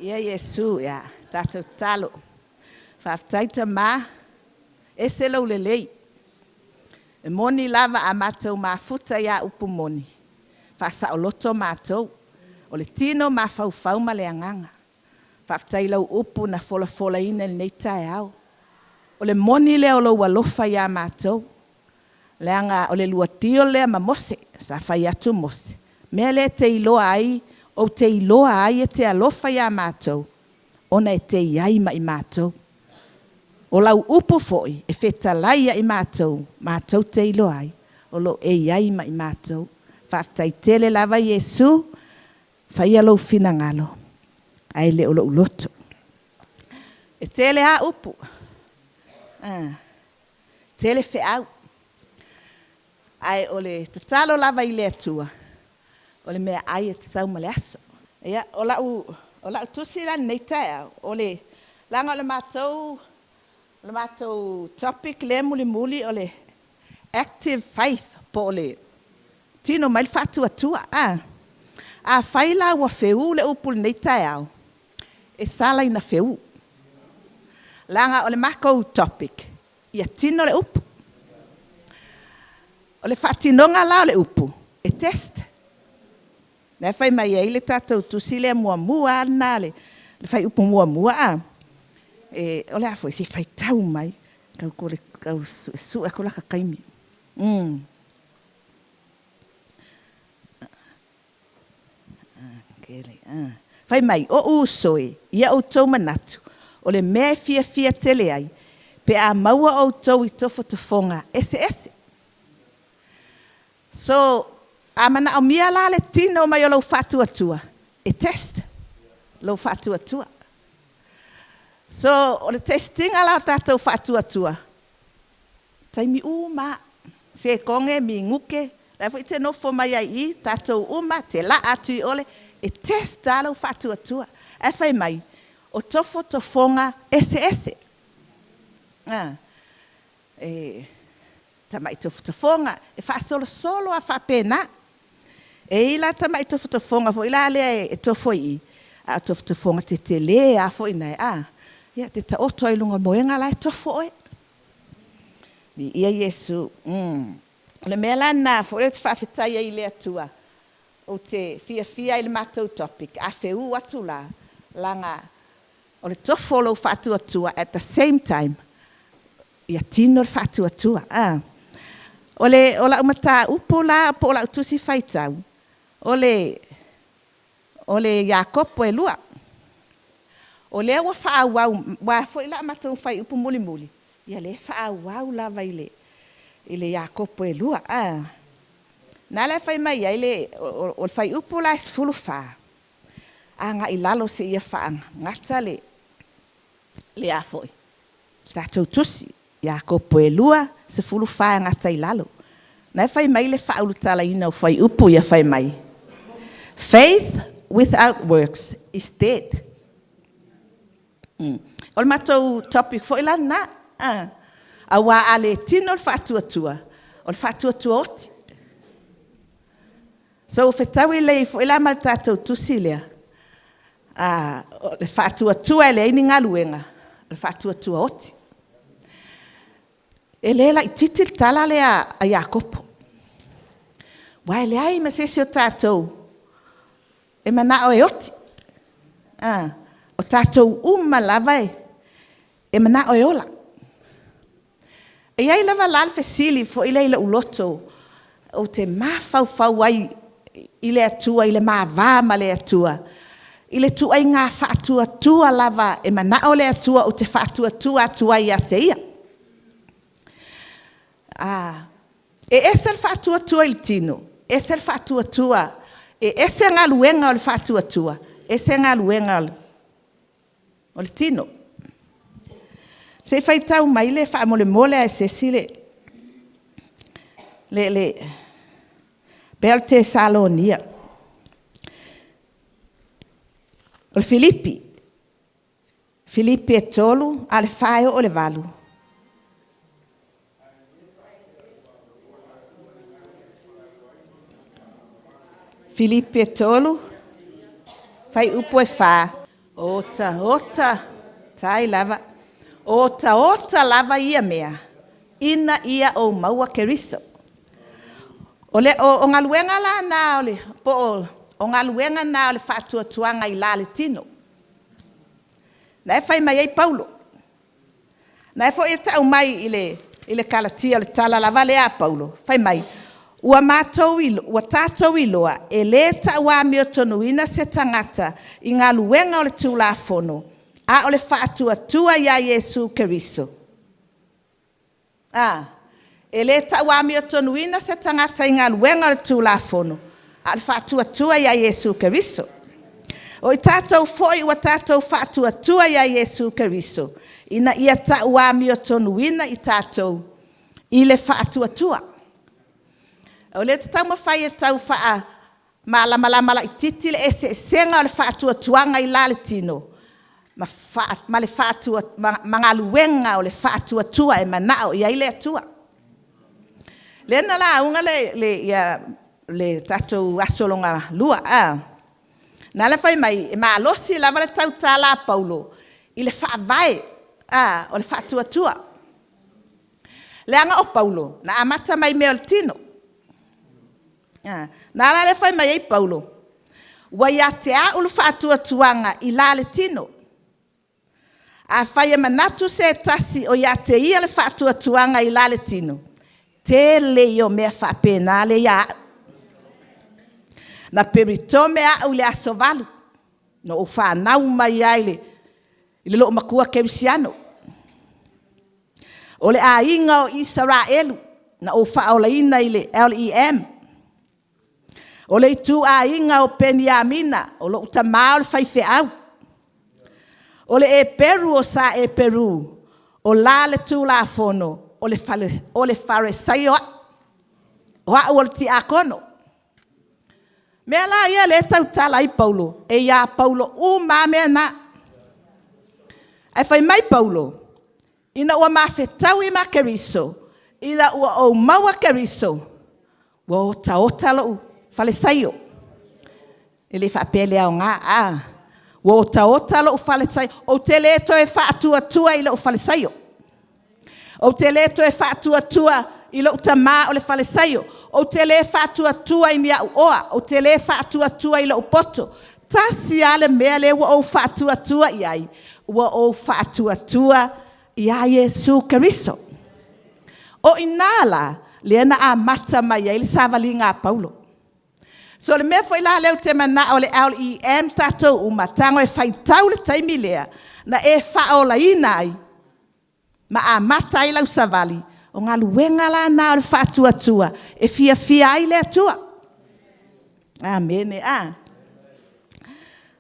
Viia Iesu, ia tatou tatalo. Faafetai Tama, e ese lou lelei. E moni lava a matou mafuta i a upu moni, e faasaoloto matou, o le tino, mafaufau ma le agaga. Faafetai i lau upu na folafolaina i lenei taeao. O le moni lea o lou alofa ia matou, leaga o le lua deal lea ma Mose. Sa fai atu Mose, o le mea lea ou te iloa ai e te alofa ia matou, ona e te i ai ma i matou. O lau upu foi e fetalai ia i matou, matou te iloa ai o lo o e i ai ma i matou. Faafetai tele lava Iesu, faia lou finagalo ae le o lou loto. E tele lava upu, tele feau, ae o le tatalo lava i le Atua, o le meaai e tatau ma le aso. Ia, o lau tusi la i lenei taeao, leaga o le matou topic lea e mulimuli o le active faith po o le tino mai le faatuatua. Afai la ua feū le upu i lenei taeao, e sala ina feū, leaga o le matou topic, ia tino le upu. O le faatinoga la o le upu, e test. Lea e fai mai ai le tatou tusi lea muamua lava lena le fuaiupu muamua a. O le a foi? Se i faitau mai, e tau suesue atu lata taimi. Fai mai, “Ou uso e, ia outou manatu, o le mea e fiafia tele ai pe a maua outou i tofotofoga eseese.” So, a manaomia la le tino mai o lou faatuatua, e test lou faatuatua. So, o le test ina la o tatou faatuatua, taimi uma lava, sekone, minute, o la foi e te nofo mai lava i i, tatou uma, e te laa atu i o, e test lava lou faatuatua. Ae fai mai, o tofotofoga eseese. E tamai tofotofoga, e faasolosolo lava faapena. E i ai la tamai tofotofoga foi lea e tofo i i, a o tofotofoga tetele lava foi na, ia e te taoto lava i luga o le moega la e tofo oe. Viia Iesu. O le mea la lena foi lea ou te faafetai ai i le Atua, ou te fiafia ai i le matou topic, a feū atu la, leaga o le tofo o lou faatuatua, at the same time, ia tino le faatuatua. O lau mataupu la po o lau tusi faitau, o le Iakopo 2. O lea ua faaauau, aua foi la matou fuaiupu mulimuli, ia lea e faaauau lava i le Iakopo 2. Na la e fai mai ai o le fuaiupu la e 14 agai i lalo seia faagata le tatou tusi. Iakopo 2, 14 e gata i lalo. O lena e fai mai le faaulutalaina o fuaiupu ia fai mai, “Faith without works is dead.” O le matou topic foi la lena, aua a le tino le faatuatua, o le faatuatua oti. So, ua fetaui lelei ai foi la ma le tatou tusi lea, o le faatuatua e leai ni galuega, o le faatuatua oti. E le laitiiti le tala lea a Iakopo, aua e leai ma se isi o tatou e manao e oti. O tatou uma lava e manao e ola. E i ai lava la le fesili foi lea i lou loto ou te mafaufau ai i le Atua i le ma va ma le Atua, i le ituaiga faatuatua lava e manao le Atua ou te faatuatua atu ai ia te Ia. E ese le faatuatua i le tino, ese le faatuatua, e ese galuega o le faatuatua, ese galuega o le tino. Se i faitau mai faamolemole lava e se isi le pei lava o le Tesalonia. O le Filipi, Filipi 3, a o le 4 e oo i le 8. Filipi 3, fuaiupu e 4. Otaota, faafetai lava. O otaota lava ia mea ina ia ou maua Keriso. O galuega la na po o galuega na o le faatuatuaga i la le tino, lena e fai mai ai Paulo. O lena foi e tau mai i le Kalatia o le tala lava lea a Paulo, fai mai, ua tatou iloa, e le tauamiotonuina se tagata i galuega o le Tulafono, a o le faatuatua ia Iesu Keriso. A, e le tauamiotonuina se tagata i galuega o le Tulafono, a o le faatuatua ia Iesu Keriso. O i tatou foi ua tatou faatuatua ia Iesu Keriso, ina ia tauamiotonuina i tatou i le faatuatua. O lea ou te taumafai e tau faamalamalama laitiiti le eseesega o le faatuatuaga i la le tino ma galuega o le faatuatua e manao i ai le Atua. Lea na lauga le tatou aso lona lua, na ala fai mai e malosi lava le tautala a Paulo i le faavae o le faatuatua. Leaga o Paulo na amata mai i mea o le tino. Na ala lea fai mai ai Paulo, “Ua ia te au le faatuatuaga i la le tino. Afai e manatu se tasi o ia te ia le faatuatuaga i la le tino, tele ia o mea faapena lea ia au. Na peritome au i le aso 8 na ou fanau mai ai i le loomatua kerisiano. O le aiga o Isaraelu na ou faaolaina i le LEM. O le ituaiga o Peniamina. O lou tama o le faifeau. O le Eperu o Sa Eperu, o la le Tulafono, o le Farisio au. O au o le tiakono.” O mea la ia lea e tautala ai Paulo, e ia Paulo uma lava mea na. Ae fai mai Paulo, ina ua ma fetaui ma Keriso, ina ua ou maua Keriso, ua otaota lou falesaio. E le faapea e le aoga, ua otaota lou falesaio, ou te le toe faatuatua i lou falesaio. Ou te le toe faatuatua i lou tama o le falesaio. Ou te le faatuatua i ni au oa. Ou te le faatuatua i lou poto. E tasi lava le mea lea ua ou faatuatua i ai, ua ou faatuatua ia Iesu Keriso. O i ina la lea na amata mai ai le savaliga a Paulo. So, o le mea foi la lea ou te manao le LEM tatou uma, tago e faitau le taimi lea na e faaolaina ai ma amata ai lau savali. O galuega la na o le faatuatua e fiafia ai le Atua. Amene.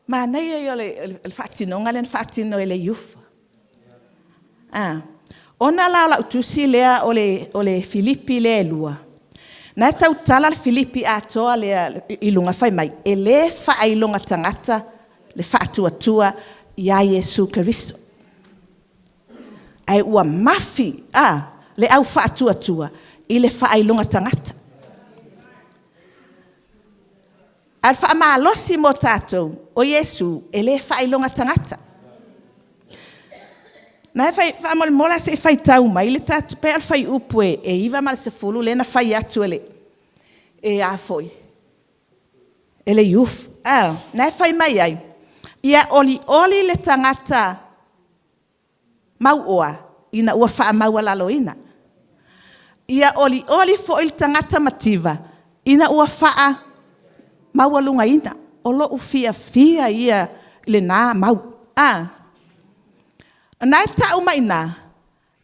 Manaia ia o le faatinoga lea na faatino e le youth. Ona la o lau tusi lea o le Filipi lea 2, o lena e tautala le Filipi atoa lea i luga fai mai, e le faailoga tagata le faatuatua ia Iesu Keriso. Ae ua mafi le au faatuatua i le faailoga tagata. A o le faamalosi mo tatou, o Iesu e le faailoga tagata. Faamolemole lava se i faitau mai le pei lava o le fuaiupu e 9 ma le 10 lea na fai atu e le youth. O lena e fai mai ai, “Ia olioli le tagata mauoa ina ua faamaualaloina, ia olioli foi le tagata mativa ina ua faamaualugaina.” O lou fiafia ia i lena mau. O lena e tau mai i ina,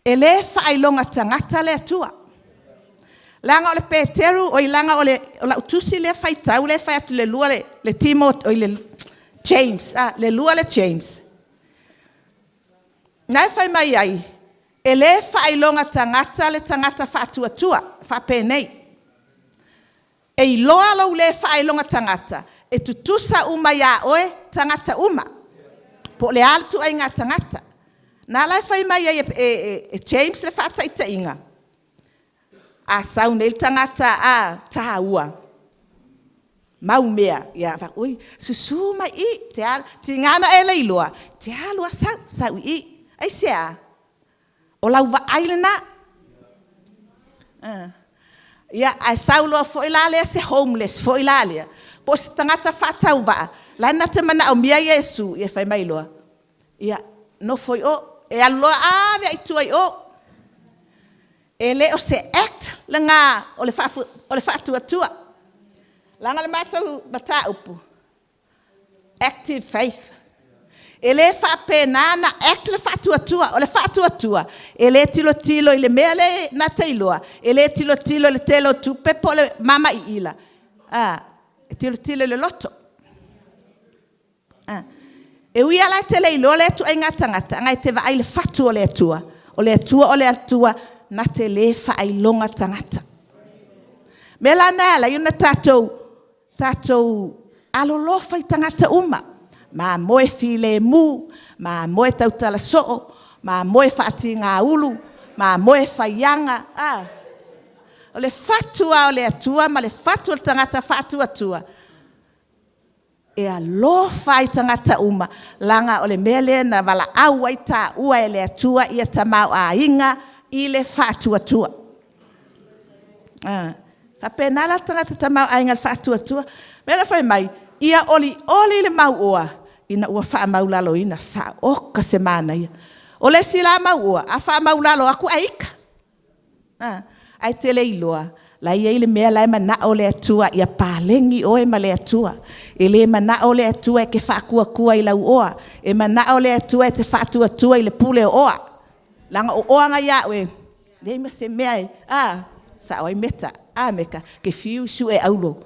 e le faailoga tagata le Atua. Leaga o lau tusi lea e faitau lea e fai atu i le 2 James, lena e fai mai ai, e le faailoga tagata le tagata faatuatua, e faapenei, e iloa lou le faailoga tagata, e tutusa uma ia oe tagata uma, po o le a le ituaiga tagata. O lena la e fai mai ai e James le faataitaiga, a sau nei le tagata taua. mau mea, ia fai atu, oi, susu mai i i, e te alu, tiga ona e le iloa, e te alu lava sau, sau i i. Aisea? O lau vaai lena. Ia, ae sau loa foi la lea se homeless foi lea, po o se tagata faatauvaa la e na te manaomia Iesu, ia fai mai loa, ia, nofo i o, e alu loa ave lava i tua i o. E le o se act lena o le faatuatua. Leaga o le matou mataupu, active faith. E le faapena ona act le faatuatua. O le faatuatua, e le tilotilo i le mea lea na te iloa, e le tilotilo i le tele o tupe po o le mamaiila, e tilotilo i le loto. E ui lava la e te le iloa lea ituaiga tagata, ae te vaai i le fatu o le Atua, o le Atua o le Atua na te le faailoga tagata. O le mea la lena e ala ai ona tatou alolofa i tagata uma, mamoe filemu, mamoe tautala soo, mamoe faatigaulu, mamoe faiaga, a. O le fatu lava o le Atua ma le fatu o le tagata faatuatua, e alofa lava i tagata uma, leaga o le mea lea na valaau ai taua e le Atua ia tamaoaiga i le faatuatua. E faapena la le tagata tamaoaiga i le faatuatua. O le mea lea fai mai, ia olioli le mauoa ina ua faamaualaloina. Oka se manaia. O le isi la mauoa, a faamaualalo atu ae ita. Ae te le iloa o la e i ai le mea la e manao le Atua ia paleni oe ma le Atua. E le manao le Atua e te faatuatua i lau oa, e manao le Atua e te faatuatua i le pule o oa, leaga o oa na ia oe, e leai ma se mea e… a? Sao ai Meta? A Meta? E te fiu e sue auro,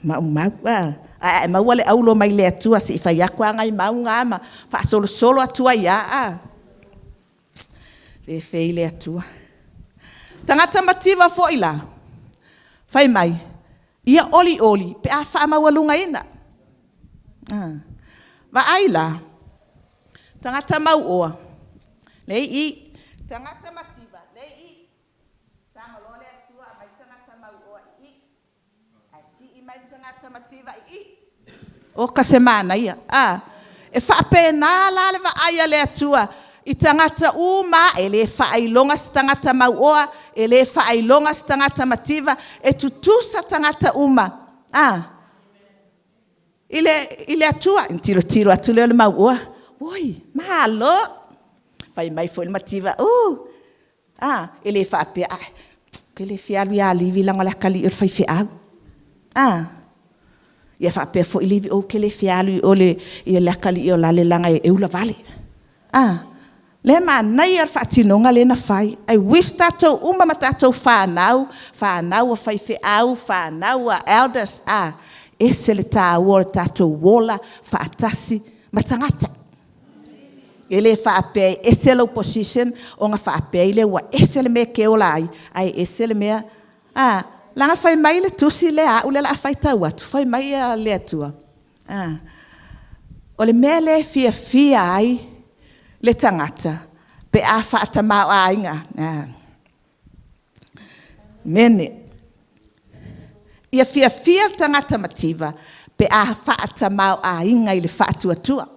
maumau a? Ae a e maua le auro mai le Atua se i fai atu lava nai mau na ma faasolosolo atu ai lava a? Fefei le Atua. O tagata mativa foi la, fai mai, ia olioli pe a faamaualugaina. Vaai la, tagata mauoa, lea e i i, tagata mativa, lea e i i, tago loa le Atua aumai le tagata mauoa i i, ae sii mai le tagata mativa i i. Oka se manaia, a? E faapena la le vaai a le Atua i tagata uma lava, e le faailoga se tagata mauoa, e le faailoga se tagata mativa, e tutusa tagata uma i le Atua. Ona tilotilo atu lea o le mauoa, oi, malo. Fai mai foi le mativa, u, a. E le faapea, ou te le fia alu ia Livi leaga o le atalii o le faifeau. A? Ia faapea foi Livi, ou te le fia alu i o i le atalii o Lale leaga e ula vale. A? Lea e manaia le faatinoga lea na fai. I wish tatou uma ma tatou fanau, fanau a faifeau, fanau a elders, e ese le taua o le tatou ola faatasi ma tagata. E le faapea e ese lou position ona faapea ai lea ua ese le mea e te ola ai, ae ese le mea… A? Leaga fai mai le tusi lea a au lea o le a faitau atu, fai mai le Atua, a, o le mea lea e fiafia ai le tagata pe a faatamaoaiga. Amene. Ia fiafia le tagata mativa pe a faatamaoaiga i le faatuatua.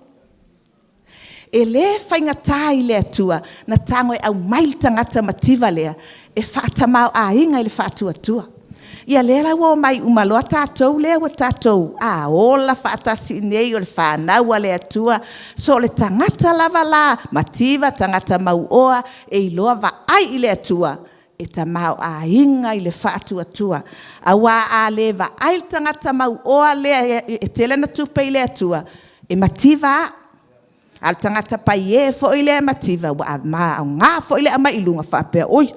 E le faigata i le Atua ona tago e aumai le tagata mativa lea e faatamaoaiga i le faatuatua. Ia lea la ua omai uma loa tatou lea ua tatou ola faatasi i inei, o le fanau a le Atua. So o le tagata lava la mativa, tagata mauoa e iloa vaai i le Atua, e tamaoaiga i le faatuatua. Aua a le vaai le tagata mauoa lea e tele ana tupe i le Atua, e mativa lava. A o le tagata paiē foi lea mativa, ua aoga foi le aumai i luga faapea, oi,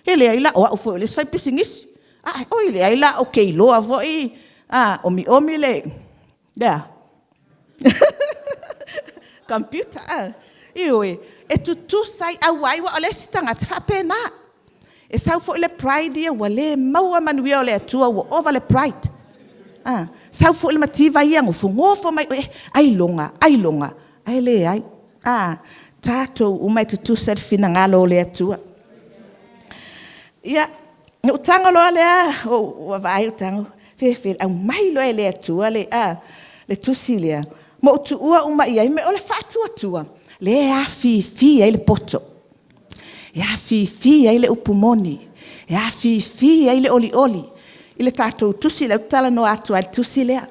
e leai la, o au foi o le isi faipisinisi. Oi leai la, ou te iloa foi omiomi le a? Computer. Ioe, e tutusa ai auai, aua o le isi tagata e faapena. E sau foi le pride ia ua le maua manuia o le Atua ua ova le pride. Sau foi le mativa ia nofonofo mai, ailoga, ailoga, ae leai. O tatou uma e tutusa i le finagalo o le Atua. Ia, Na ou tago loa lea, ou vaai ou tago, se aumai loa e le Atua le tusi lea, ma ou tuua uma i ai. O le faatuatua lea e afifi ai le poto, e afifi ai le upu moni, e afifi ai le olioli i le tatou tusi lea ou te talanoa atu ai i le tusi lea.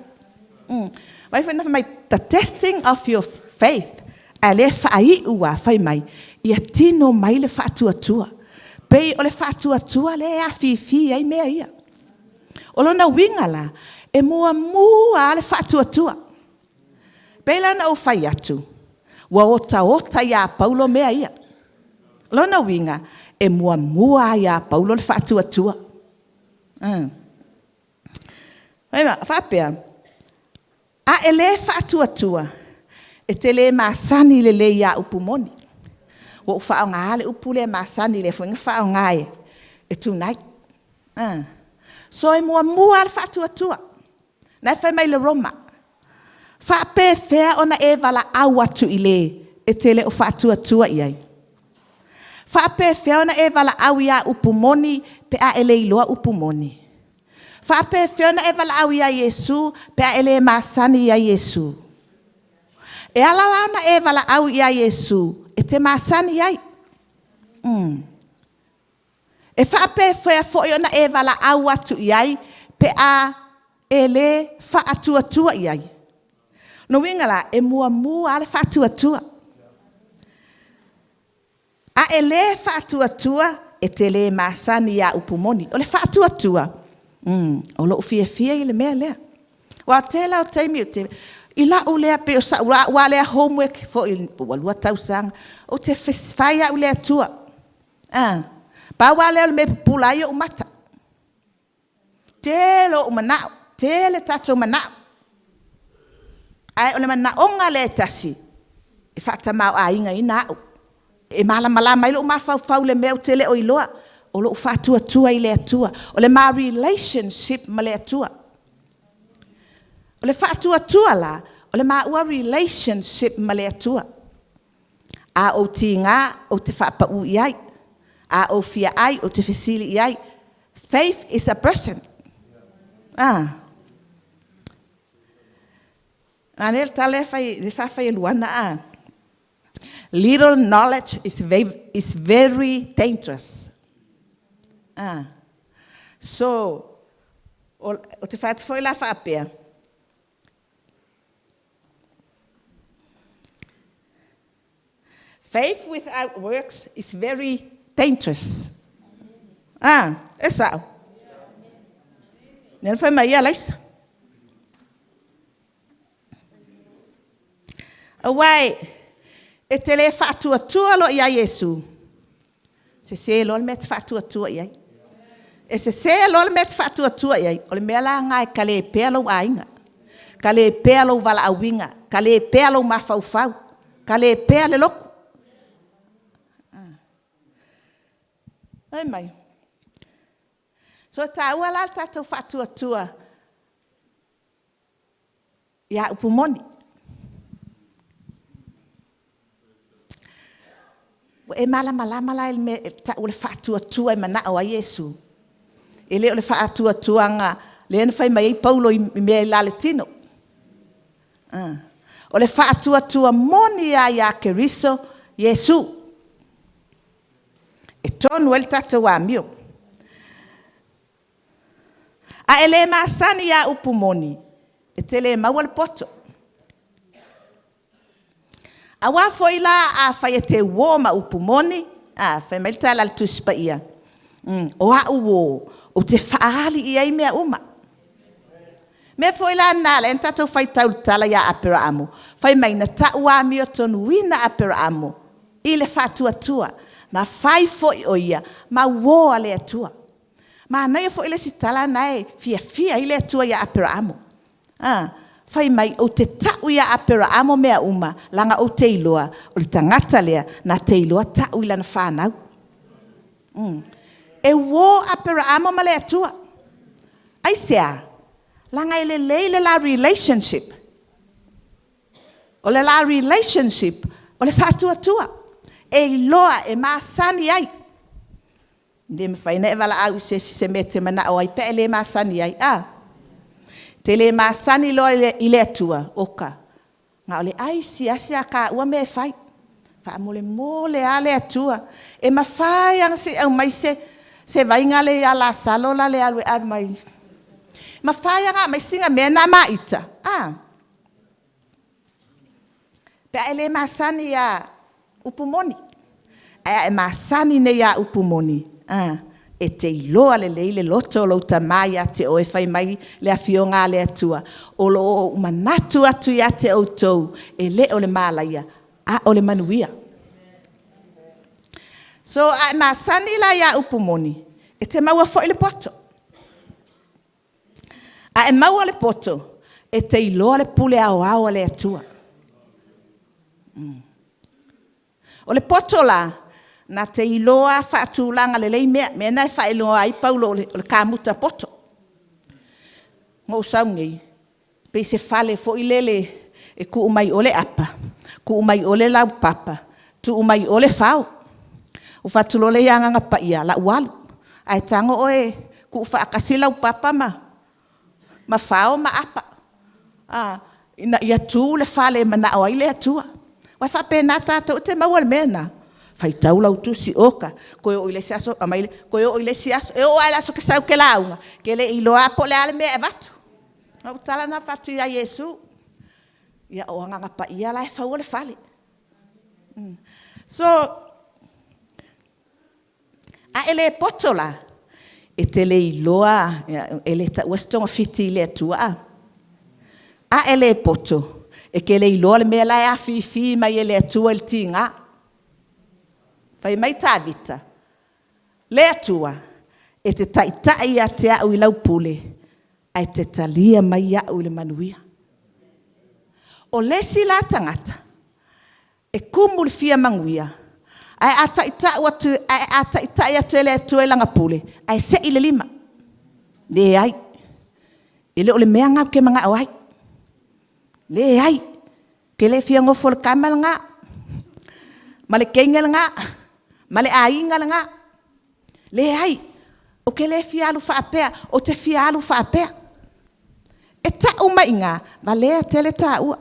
Vaai fai mai, the testing of your faith, a o lea e faaiu lava fai mai, ia tino mai le faatuatua. E pei o le faatuatua lea e afifi ai mea ia. O lona uiga la, e muamua lava le faatuatua. E pei la ona ou fai atu, ua otaota ia Paulo mea ia. O lona uiga, e muamua lava ia Paulo le faatuatua. E faapea, a e le faatuatua, e te le masani lelei ia upu moni. Ua ou faaaogaina le upu lea masani, lea foi na faaaoga e Tunai. So, e muamua lava le faatuatua. O lena e fai mai i le Roma, e faapefea ona e valaau atu i le e te le o faatuatua i ai? E faapefea ona e valaau ia upu moni pe a e le iloa upu moni? E faapefea ona e valaau ia Iesu pe a e le masani ia Iesu? E ala la ona e valaau ia Iesu, e te masani ai. E faapefea foi ona e valaau atu i ai pe a e le faatuatua i ai? O lona uiga la, e muamua lava le faatuatua. A e le faatuatua, e te le masani ia upu moni. O le faatuatua, o lou fiafia ia i le mea lea. Aua o le tele lava o taimi i lau lea, pei o sau lava lea homework foi pe ua 2 tausaga, ou te fai au i le Atua. Pau lava lea o le mea e pupula ai ou mata. Tele ou manao, tele tatou manao, ae o le manaoga lea e tasi e faatamaoaigaina au, e malamalama ai lou mafaufau i le mea ou te le o iloa, o lou faatuatua i le Atua. O le ma relationship ma le Atua. O le faatuatua la, o le maua relationship ma le Atua. A ou tiga ou te faapau i ai, a ou fia ai, ou te fesili i ai. Faith is a person. Manaia le tala lea sa fai e Luana, little knowledge is very dangerous. So, ou te fai atu foi la faapea, faith without works is very dangerous. E sao? Lea na fai mai ai Alaisa. Aua e te le faatuatua loa ia Iesu, sese loa le mea e te faatuatua i ai. E sese loa le mea e te faatuatua i ai, o le mea la lena e talepea lou aiga, talepea lou valaauina, talepea lou mafaufau, talepea le lotu. Fai mai, so e taua la le tatou faatuatua ia upu moni. Ua e malamalama la i le mea e tau o le faatuatua e manao ai Iesu? E le o le faatuatuaga lea na fai mai ai Paulo i mea i le la le tino. O le faatuatua moni lava ia Keriso Iesu, e tonu ai le tatou amio. A e le masani ia upu moni, e te le maua le poto. Aua foi la afai e te uo ma upu moni, fai mai le tala a le Tusi Paia, “O au uo, ou te faaali i ai mea uma.” O le mea foi la lena na tatou faitau i le tala ia Aperaamo, fai mai na tau amiotonuina Aperaamo i le faatuatua, na fai foi o ia ma uo a le Atua. Manaia foi le isi tala lena e fiafia ai le Atua ia Aperaamo. Fai mai, ou te tau ia Aperaamo mea uma, leaga ou te iloa o le tagata lea na te iloa tau i lana fanau. E uo Aperaamo ma le Atua. Aisea? Leaga e lelei le la relationship. O le la relationship, o le faatuatua, e iloa, e masani ai. E le mafai ona e valaau i se isi i se mea e te manao ai pe a e le masani ai a? E te le masani loa i le Atua, oka, na o le ai asiasi a taua mea e fai. Faamolemole lava le Atua, e mafai lava ona se i aumai se vaiga lea ia Lasalo lale e alu e ave mai. E mafai lava ona aumai sina mea lena ma ita a? Pe a e le masani ia upu moni. Ae a e masani nei ia upu moni, e te iloa lelei le loto o lou Tama ia te oe. Fai mai le Afioga a le Atua, “O lo o ou manatu atu ia te outou, e le o le malaia, a o le manuia.” So, a e masani la ia upu moni, e te maua foi le poto. A e maua le poto, e te iloa le pule aoao a le Atua. O le poto la, na te iloa faatulaga lelei mea. O le mea lena e faaigoa ai Paulo o le kamuta poto. Na ou sau nei, pei se fale foi lele e tuu mai o le apa, tuu mai o le laupapa, tuu mai o le fao. Ou fai atu loa lea ia Agaga Paia, o le a ou alu, ae tago oe e tuufaatasi laupapa ma fao ma apa, ina ia tu le fale e manao ai le Atua. Aua e faapena tatou, e te maua i le mea lena? Faitau lau tusi, oka, toe oo i le isi aso aumai le… toe oo i le isi aso. E oo lava i le aso e te sau e te lauga, e te le iloa lava po o le a le mea e avatu. O lau tala lena na ou fai atu ia Iesu. Ia, o Agaga Paia la e fauina le fale. So, a e le poto la, e te le iloa, e le taua se togafiti i le Atua a? A e le poto, e te le iloa le mea la e afifi mai e le Atua i le tiga. Fai mai Tavita, “Le Atua, e te taitai ia te au i lau pule, ae e te talia mai au i le manuia.” O le isi la tagata, e tumu i le fia manuia, ae a taitai atu e le Atua i lana pule, ae sei le lima, “Leai, e le o le mea lena ou te manao ai. Leai, ou te le fia nofo i le tama lena, ma le teine lena, ma le aiga lena. Leai, ou te le fia alu faapea, ou te fia alu faapea.” E tau mai i ina, valea tele taua.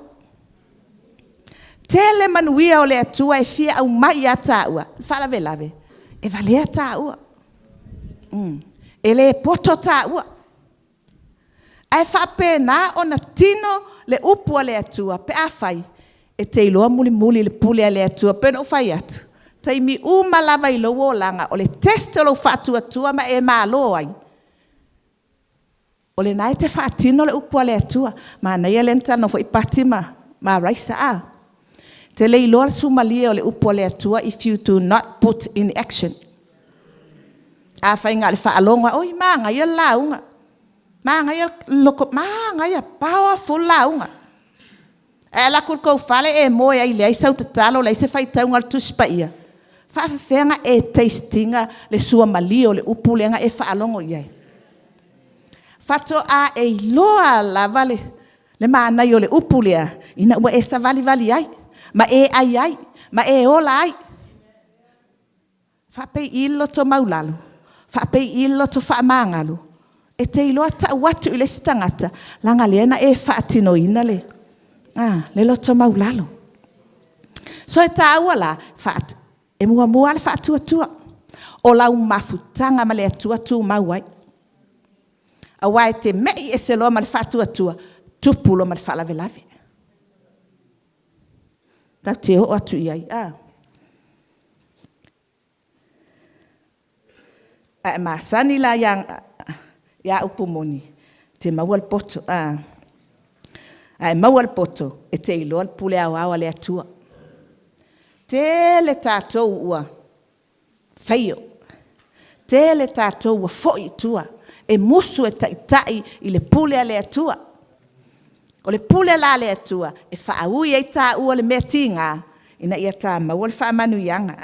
Tele manuia o le Atua e fia aumai ia taua, o le faalavelave e valea taua, e le poto taua. Ae faapena ona tino le upu a le Atua pe afai e te iloa mulimuli i le pule a le Atua. E pei ona ou fai atu, o taimi uma lava i lou olaga, o le test o lou faatuatua ma e malo ai, o lena e te faatino le upu a le Atua. Manaia lea na talanoa foi Pati ma Raisa a. E te le iloa le suamalie o le upu a le Atua if you do not put in action. Afai na o le faalogo lava, oi manaia le lauga, manaia, powerful le lauga. Ae alu atu i le tou fale e moe ai leai sau tatalo leai se faitauga a le Tusi Paia, e faapefea ona e taste ina le suamalie o le upu lea na e faalogo i ai? Faatoa e iloa lava le manaia o le upu lea, ina ua e savalivali ai, ma e ai ai, ma e ola ai. Faapei i le loto maualalo, faapei i le loto faamagalo, e te iloa tau atu i le isi tagata, leaga o lea na e faatinoina le loto maualalo. So, e taua la, e muamua lava le faatuatua. O lau mafutaga ma le Atua e tumau ai. Aua e te mei ese loa ma le faatuatua, tupu loa ma le faalavelave. Tatou te oo atu i ai a? A e masani la ia upu moni, e te maua le poto. A e maua le poto, e te iloa le pule aoao a le Atua. Tele tatou ua fail, tele tatou ua foi i tua, e musu e taitai i le pule a le Atua. O le pule la a le Atua, e faaui ai taua i le mea tiga, ina ia ta maua le faamanuiaga.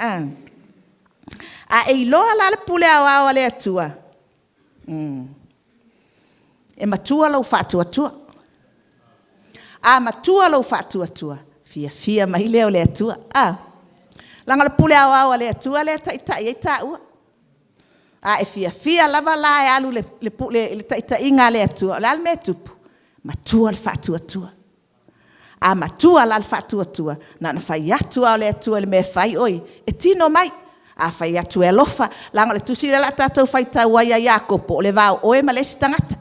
A e iloa la le pule aoao a le Atua, e matua lou faatuatua. A matua lou faatuatua, fiafia mai lea o le Atua. Leaga o le pule aoao a le Atua lea e taitai ai taua. A e fiafia lava la e alu i le taitaiga a le Atua, o le a le mea e tupu? Matua le faatuatua. A matua la le faatuatua, na ona fai atu lava o le Atua i le mea e fai oe, e tino mai. A fai atu e alofa, leaga o le tusi lea o le a tatou faitau ai ia Iakopo, o le va o oe ma le isi tagata.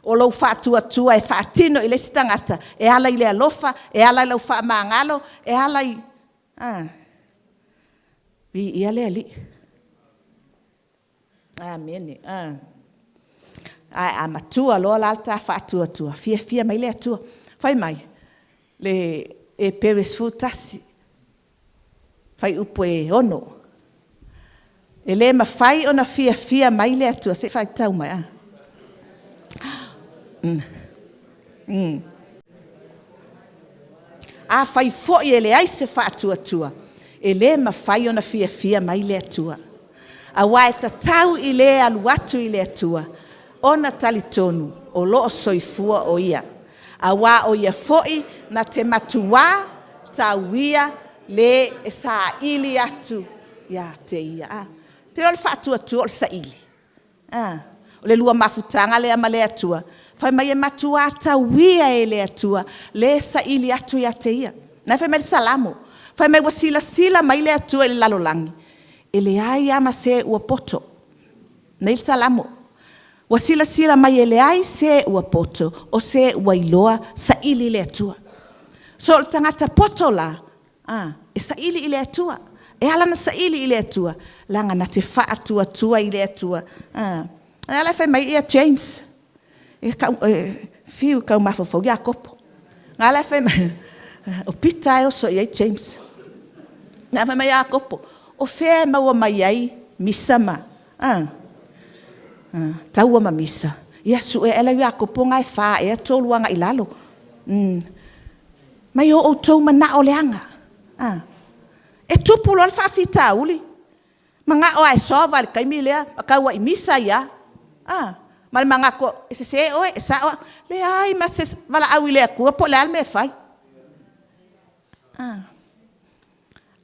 O lou faatuatua e faatino i le isi tagata e ala i le alofa, e ala i lou faamagalo, e ala i… Viia le Alii. Amene. Ae a matua loa la le ta faatuatua, fiafia mai le Atua. Fai mai le Eperi 11, fuaiupu e 6, “E le mafai ona fiafia mai le Atua,” se i faitau mai. Afai foi e leai se faatuatua, e le mafai ona fiafia mai le Atua, aua e tatau i le e alu atu i le Atua ona talitonu o lo o soifua o Ia, aua o Ia foi na te matua tauia le e saili atu ia te Ia. Ou te iloa o le faatuatua o le saili. O le lua mafutaga lea ma le Atua, fai mai e matua tauia e le Atua le saili atu ia te Ia. O lena e fai mai le Salamo, fai mai ua silasila mai le Atua i le lalolagi, e leai lava ma se ua poto. Fai mai le Salamo, ua silasila mai e leai se ua poto, o se ua iloa saili le Atua. So, o le tagata poto la, e saili i le Atua. E ala ona saili i le Atua, leaga na te faatuatua i le Atua. O lea la e fai mai James, fiu e tau mafaufau Iakopo, a la e fai mai, o Pita lava e oso i ai James. O lena e fai mai Iakopo, o fea e maua mai ai misa ma taua ma misa? Ia sue ae lau Iakopo lena e 4 ea 3 agai i lalo. Mai o outou manao leaga. E tupu loa le faafitauli, manao lava e solve lava i le taimi lea, ma tauai misa ai lava, a, ma le manatu e sese oe, e sao au. E leai ma se valaau i le Atua po o le a le mea e fai.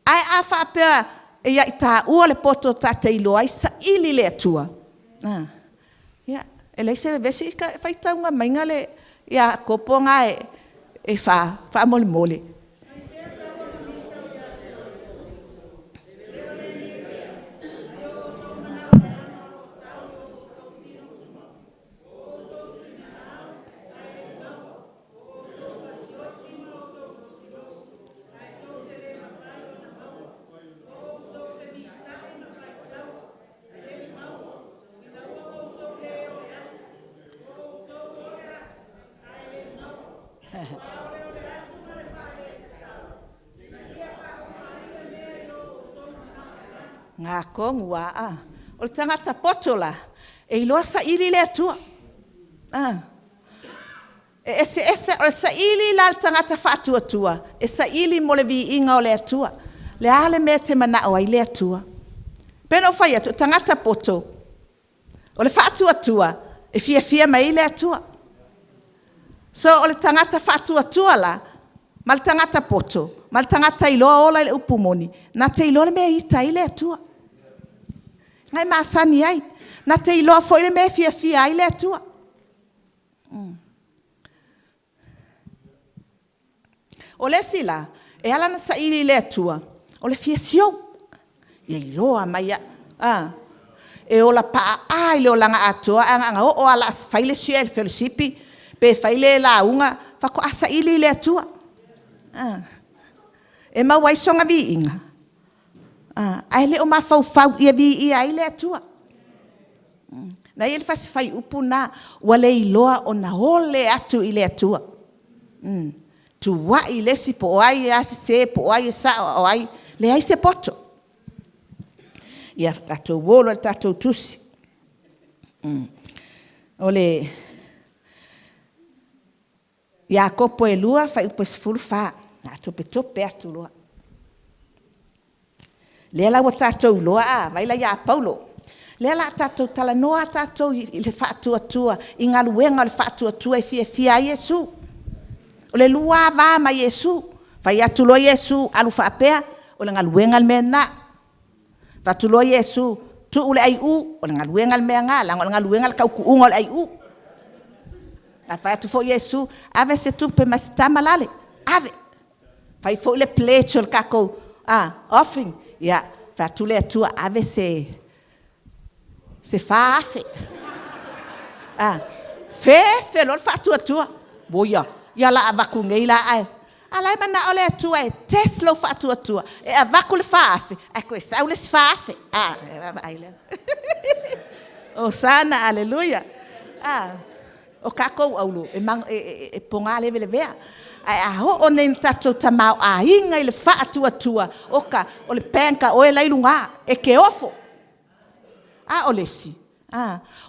Ae a faapea e ia i taua le poto ta te iloa ai saili i le Atua, ia, e leai se vevesi, faitauina maiga le Iakopo lena e 4 faamolemole. O lena tonu lava a. O le tagata poto la, e iloa saili le Atua. E eseese, o le saili la a le tagata faatuatua, e saili mo le viiga o le Atua. O le a le mea e te manao ai le Atua? E pei ona ou fai atu, o le tagata poto, o le faatuatua, e fiafia mai ai le Atua. So, o le tagata faatuatua la, ma le tagata poto, ma le tagata iloa ola i le upu moni, na te iloa le mea e ita ai le Atua, lena e masani ai. Na te iloa foi le mea e fiafia ai le Atua. O le isi la, e ala ona saili i le Atua, o le fia sioki, ia iloa mai lava. E ola paa i le olaga atoa, ae na ona oo lava o le a fai le share i le fellowshipi pe fai le lauga faatoa saili i le Atua. E maua ai sona viiga, ae le o mafaufau ia viia ai le Atua. O lena e i ai le fasi fuaiupu lena, ua le iloa ona ole atu i le Atua. Tuuai le isi po o ai lava e sese po o ai e sao a o ai… Leai se poto. Ia tatou o loa i le tatou tusi. O le Iakopo 2 fuaiupu 14, o le a topetope atu loa. Lea la ua tatou iloa a, vaai la ia Paulo, lea o le a tatou talanoa lava tatou i le faatuatua i galuega o le faatuatua e fiafia ai Iesu. O le lua lava va ma Iesu. Fai atu loa Iesu, alu faapea, o le galuega le mea lena. Fai atu loa Iesu, Tuu le aiu, o le galuega le mea lena, leaga o le galuega o le tautuuga o le aiu. A fai atu foi Iesu, ave se tupe ma si tama lale, ave. Fai foi le pledge o le tatou offering, ia fai atu le Atua, ave se $4,000. Fefe loa le faatuatua, oi ia, ia o le a avatu nei la ae… A o la e manao le Atua e test lou faatuatua, e avatu le $4,000 ae toe sau le isi $4,000. Ona vaai lea. Hosana aleluia. O tatou auro, e pogalevelevea, ae a oo nei ina tatou tamaoaiga i le faatuatua, oka, o le bank a oe la e i luga, e te ofo. A o le isi,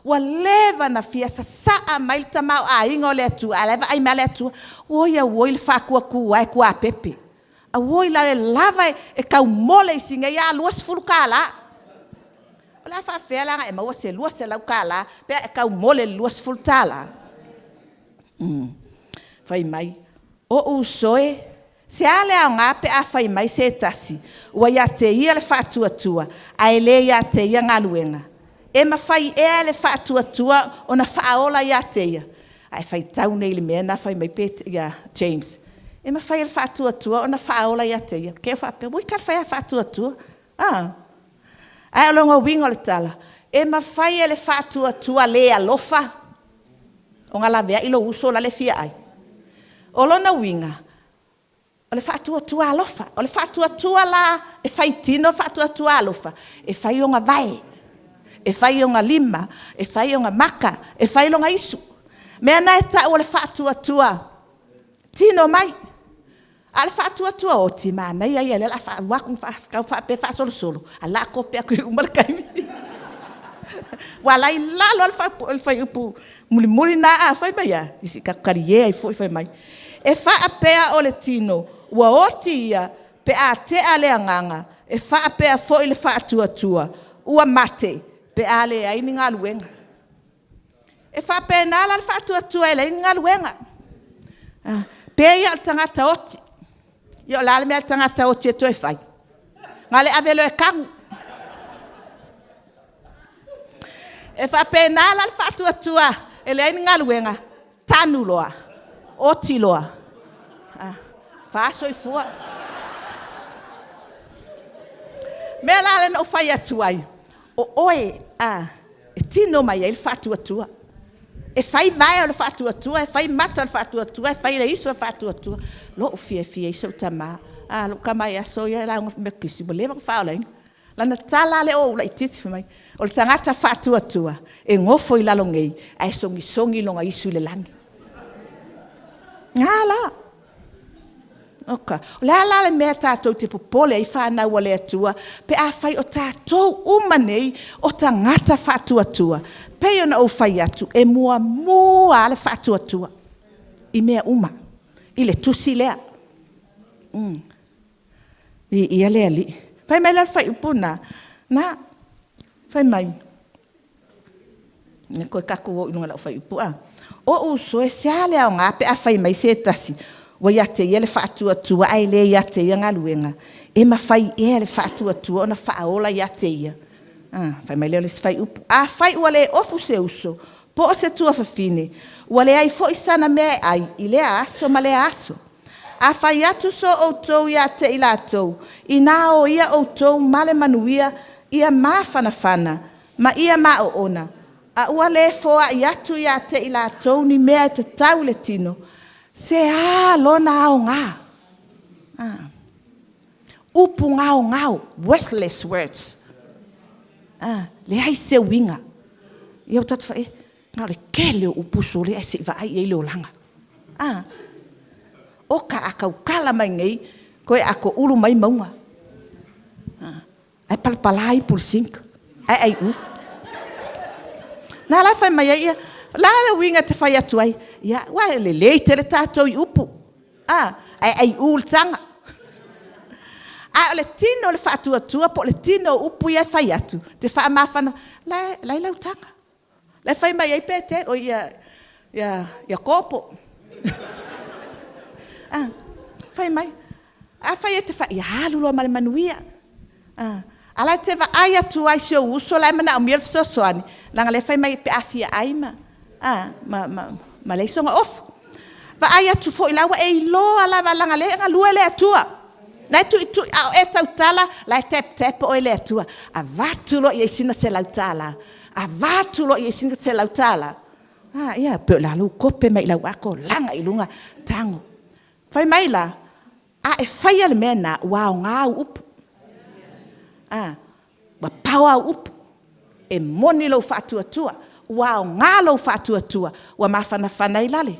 ua leva ona fia sasaa mai le tamaoaiga o le Atua, a o la e vaai mai lava le Atua, oi auoi le faatuatua e tuapepe. Auoi la le lava e taumole i si nei lava $20. O le a faapefea la ona e maua se $200 pe a e taumole i le $20? Fai mai, ou uso e, se a le aoga pe a fai mai se tasi ua ia te ia le faatuatua, ae le ia te ia galuega? E mafai ea e le faatuatua ona faaola ia te ia? A e faitau nei i le mea lena e fai mai James, e mafai e le faatuatua ona faaola ia te ia? Te i ua faapea, oi talofa e ia faatuatua, a. Ae o lona uiga o le tala, e mafai e le faatuatua le alofa ona laveai lou uso lale e fia ai? O lona uiga, o le faatuatua alofa. O le faatuatua la e faitino le faatuatua alofa, e fai ona vae, e fai ona lima, e fai ona mata, e fai lona isu. O le mea lena e tau o le faatuatua tino mai. A o le faatuatua oti, manaia ia o lea o le a alu atu tau faapea e faasolosolo, ae o lea o le a tope atu e uma le taimi. Aua o la e i lalo lava o le fuaiupu mulimuli lena, fai mai a? Ia se i tatou talie ai foi fai mai. E faapea o le tino, ua oti ia pe a tea le agaga, e faapea foi le faatuatua, ua mate pe a leai ni galuega. E faapena la le faatuatua e leai ni galuega. E pei lava o le tagata oti. Ia o le a le mea a le tagata oti e toe fai? Na o le ave loa e tanu. E faapena la le faatuatua e leai ni galuega, tanu loa, oti loa, fa soifua. O le mea la lea na ou fai atu ai, o oe e tino mai ai le faatuatua. E fai vae o le faatuatua, e fai mata o le faatuatua, e fai le isu a le faatuatua. Lou fiafia ai si ou tama, a lou tama i aso ia e lauga Metotisi, ua leva ona faaolaina. Lana tala lava lea o ou laitiiti fai mai, o le tagata faatuatua, e nofo i lalo nei ae sogisongi lona isu i le lagi. A la, oka. O le a la le mea tatou te popole ai fanau a le Atua pe afai o tatou uma nei o tagata faatuatua? E pei ona ou fai atu, e muamua lava le faatuatua i mea uma i le tusi lea. Viia le Alii. Fai mai la le fuaiupu lena, na, fai mai, toe tatou o i luga o lau fuaiupu a. Ou uso e, se a le aoga pe a fai mai se tasi ua ia te ia le faatuatua ae le ia te ia galuega? E mafai ea e le faatuatua ona faaola ia te ia? Ona fai mai lea o le isi fuaiupu, afai ua le ofu se uso po o se tuafafine, ua leai foi sana mea e ai i lea aso ma lea aso. A fai atu so outou ia te i latou, ina o ia outou ma le manuia, ia mafanafana ma ia maoona, a ua le foai atu ia te i latou ni mea e tatau i le tino, se a lona aoga? Upu gaogao, worthless words. Leai se uiga. Ia ua tatou fai i ai, na o le tele o upu sole ae se i vaai i ai i le olaga. A? Oka, a tautala mai nei, toe atoulu mai mauga, ae palapala ipu i le sink, ae aiu. O lena la e fai mai ai, o le a le uiga e te fai atu ai? Ia, aua e lelei tele tatou i upu, a? Ae aiu i le taga. A o le tino o le faatuatua po o le tino o upu ia e fai atu e te faamafanafana, o la e i lau taga. O la e fai mai ai Iakopo, fai mai, afai e te fai, ia alu loa ma le manuia. A o la e te vaai atu lava i si ou uso la e manaomia le fesoasoani, leaga o lea e fai mai pe a fia ai ma leai sona ofu. Vaai atu foi o la e ua e iloa lava leaga o lea e galue le Atua, o la e tuitui, a o e tautala, o la e taptap oe e le Atua. Avatu loa i ai sina $100, avatu loa i ai sina $100. A, ia pei o le a lou kope mai lau ato laga i luga tago. Fai mai la, a e faia le mea lena, ua aoga au upu, ua power au upu, e moni lou faatuatua, ua aoga lou faatuatua ua mafanafana ai lale,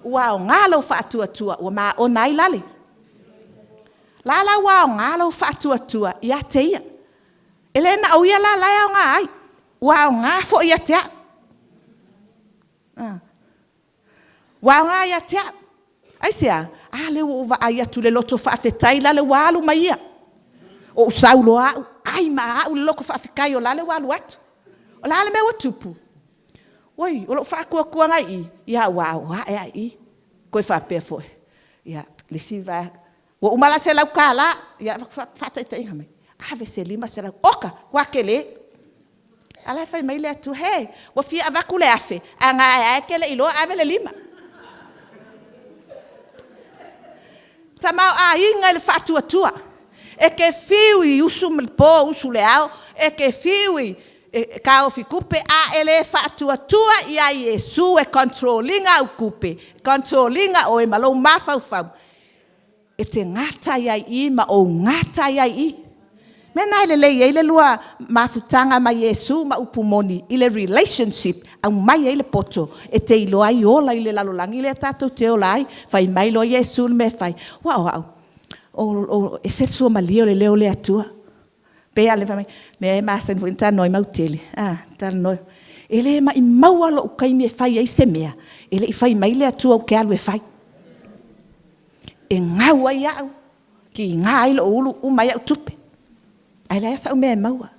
ua aoga lou faatuatua ua maona ai lale. O la la ua aoga lou faatuatua ia te ia. E le na o ia la la e aoga ai, ua aoga foi ia te au. Ua aoga ia te au. Aisea? A lea ua ou vaai atu i le loto faafetai lale ua alu ma ia. Ou sau loa au ai ma au le loto faafetai o lale ua alu atu. O le a le mea ua tupu? Oi, o lou faatuatuaga i i, a ua ae lava i i. Toe faapea foi, ia, le isi vaega, ua uma la le $100, ia avatu faataitaiga, ave se $500, oka, matua tele. A o la e fai mai le Atua, he, ua fia avatu le $1,000 ae na ae lava e te le i iloa ave le $5. Tamaoaiga i le faatuatua. E te fiu e usu i le po usu i le ao, e te fiu e taofi tupe, a e le faatuatua ia Iesu e control ina au tupe, control ina oe ma lou mafaufau, e te gata ai lava i i ma ou gata ai lava i i. O le mea lena e lelei ai le lua mafutaga ma Iesu ma upu moni i le relationship, aumai ai le poto e te iloa ai ola i le lalolagi lea tatou te ola ai. Fai mai loa Iesu le mea e fai, aua o au, e ese le suamalie o le leo o le Atua. E pei lava o le mea e masani foi ona talanoa ai Mautele, a talanoa, e le maumaua lou taimi e fai ai se mea e le i fai mai le Atua ou te alu e fai. E gau ai au, tiga ai lou ulu, uma ai au tupe, ae leai lava sau mea e maua.